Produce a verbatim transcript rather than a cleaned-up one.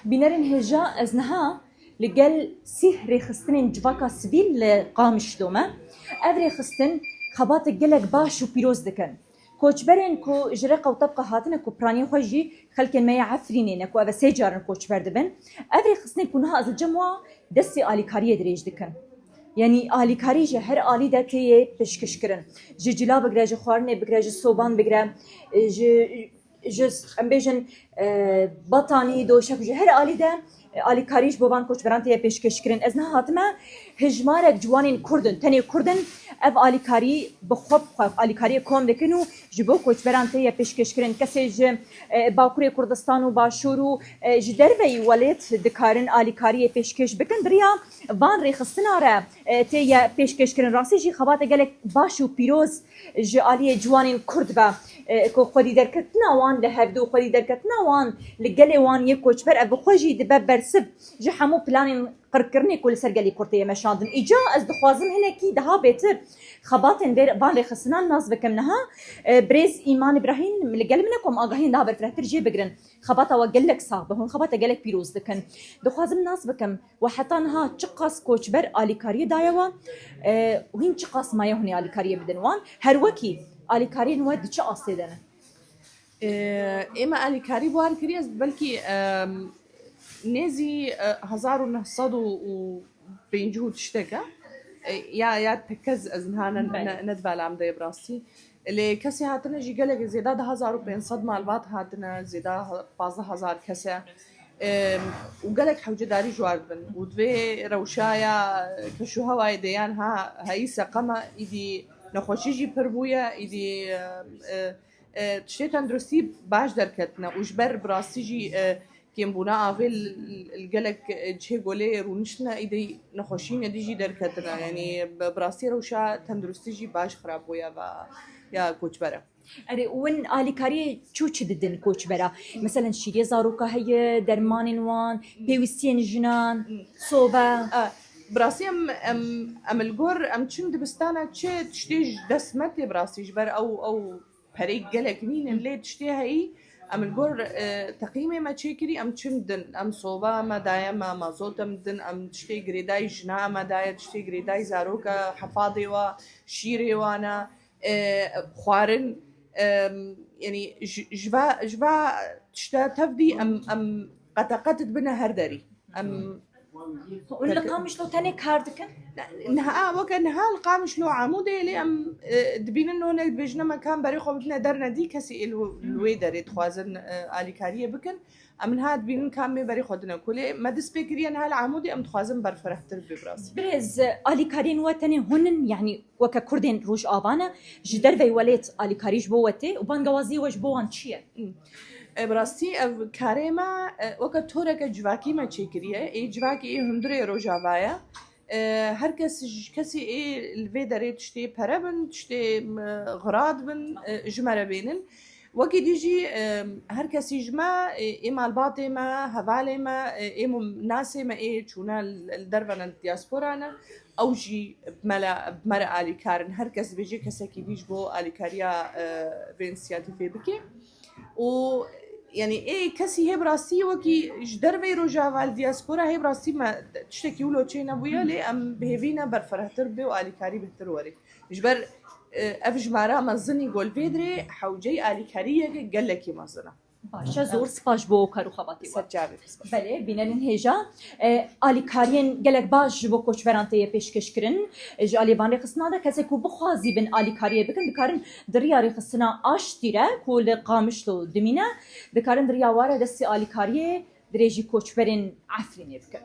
Bînerên hêja, ez niha li gel sîh rêxistinên civaka sivîl li Qamişlo me. Ev rêxistin xebatek gelek baş û pîroz dikin. Koçberên ku ji reqa û tebqa hatine, ku piranî xwe jî xelkên me yê Efrînê ne, ku ev e sê carin koçber dibin. Ev rêxistinên ku niha ez li cem wa destê alîkariyê dirêj dikin. Yanî alîkarî ji her alî de tê yê pêşkêşkirin. Ji cila bigire, ji xwarinê bigire, ji soban bigire, ji, ji, em bêjin, e, batanî, doşek, ji her alî de, e, alîkarî ji bo van koçberan tê yê pêşkêşkirin. Ez niha hatime hijmarek ciwanên Kurd in, tenê Kurd in, ev alîkarî bi xwe, bi xwe alîkariyê kom dikin û ji bo koçberan tê yê pêşkêşkirin. Kesê ji, e, Bakurê Kurdistan û Başûr û, e, ji derveyî welêt dikarin alîkariyê pêşkêş bikin. Bi riya van rêxistina re, e, tê yê pêşkêşkirin. Rastî jî xebate gelek baş û pîroz ji aliyê ciwanên Kurd ve, e, ku xwedî derketina wan li hevdû, xwedî derketina wan li gelê wan yê koçber, ev bi xwe jî dibe bersiv ji hemû planên qirkirinê ku li ser gelê Kurd tê yê meşandin. Îca ez dixwazim hinekî daha bêtir xebatên vê, van rêxistinan nas bikim niha. E, birêz Îman Îbrahîm li gel min e ku em agahiyên daha berfirehtir jê bigirin. Xebata we gelek sax be, hûn xebata gelek pîroz dikin. Dixwazim nas bikim, we heta niha çiqas koçber alîkariyê daye we? E, hîn çiqas maye hûn ê alîkariyê bidin wan? Her wekî alîkariyên we di çi astê de ne? Ê, ême alîkarî bi wan kiriye, belkî, em, nêzî, e, hezar û neh sed û pêncî û tiştek e. E, ya, ya tekez ez niha ne, Belê. ne, ne di bela min de ye bi rastî. Lê kesê hatine jî gelek, zêda du hezar û pênc sed malbat hatine, zêda he-, pazdeh hezar kes e. Em, û gelek hewcedarî ji war dibin. Û di vê rewşa ya keş û hewayê deyan ha heyî seqem e, îdî nexweşî jî pir bûye, îdî, e, e, e, tiştê tenduristî baş derketine û ji ber bi rastî jî, e, kêmbûna avê li, li gelek, e, cihê golê rûniştine, îdî nexweşî nedî jî derketine. Yanî bi, bi rastî rewşa tenduristî jî baş xirab bûye va ya koçbere. Erê, win alîkariyê çû çi didin koçbera? Meselen şîrê zaroka heye, dermanên wan, pêwîstiyên jinan, Hmm. sobe. E, bi rastî em, em, em li gor, em çin dibistana çi tiştê ji dest me tê bi rastî ji ber ew, ew perê gelek nînin, lê tiştê heyî, em li gor, e, teqîmê me çêkirî, em çin din, em soba me daye me, mazot em din, em tiştê girêdayî jina me daye, tiştê girêdayî zaroka hefadê wa, şîrê wan e, e, xwarin, e, yanî ji, ji va, ji va tişta tevdî em, em qeteqet dibine her derî. Em Hûn li Qamişlo tenê kar dikin? Niha, weke niha li Qamişlo Amûdê lê em, e, dibînin no ne dibêjine me kam berê xwe bidine dernedî, kesî ê li, li wê derê dixwazin, e, alîkariyê bikin. Em niha dibînin kam mê berê xwe dine ku lê me dest pê kiriye niha li Amûdê em dixwazin berfirehtir bibe bi rastî. Birêz, alîkariyên we tenê hûn in, yanî weke Kurdên Rojava ne, ji derveyî welêt alîkarî ji bo we tê û bangewaziyê we ji bo wan çi ye? E, bi rastî ev karê me, e, weke toreke civakî me çêkiriye. Ê civakê ê hundirê Rojava ye. E, her kes ji kesî ê li vê derê tiştê pere bin, tiştê, e, xira dibin, e, ji me re bênin. Wekî dî jî, e, her kesî ji me, e, ê malbatê me, hevalê me, e, ê nasê me ê çûne li, li derve ne, li diaspora ne. Ew jî bi me re, bi me re alîkar in. Her kes dibêje kesekî dî ji bo alîkariya, e, vê însiyatîfê bike. Û, yanî, ê kesî hê bi rastî wekî ji derveyî Rojava li diaspora hê bi rastî me tiştekî wilo çê nebûye, lê em bi hêvî ne berfirehtir bibe û alîkarî bihtir were. Ji ber, e, ev jimara mezinî ku li vê dirê hewceyî alîkariyeke gelekî mezin e. Baş e, zor spas ji bo kar û xebatê we. Ser çavê, spas. Belê, bînerên hêja, e, alîkariyên gelek baş ji bo koçberan tê yê pêşkêş kirin. E, ji aliyê van rêxistina de kesê ku bixwazî bin alîkariyê bikin, dikarin di riya rêxistina Aştî re ku li Qamişlo dimîne, dikarin di riya wa re destê alîkariyê dirêjî koçberên Efrînê bikin.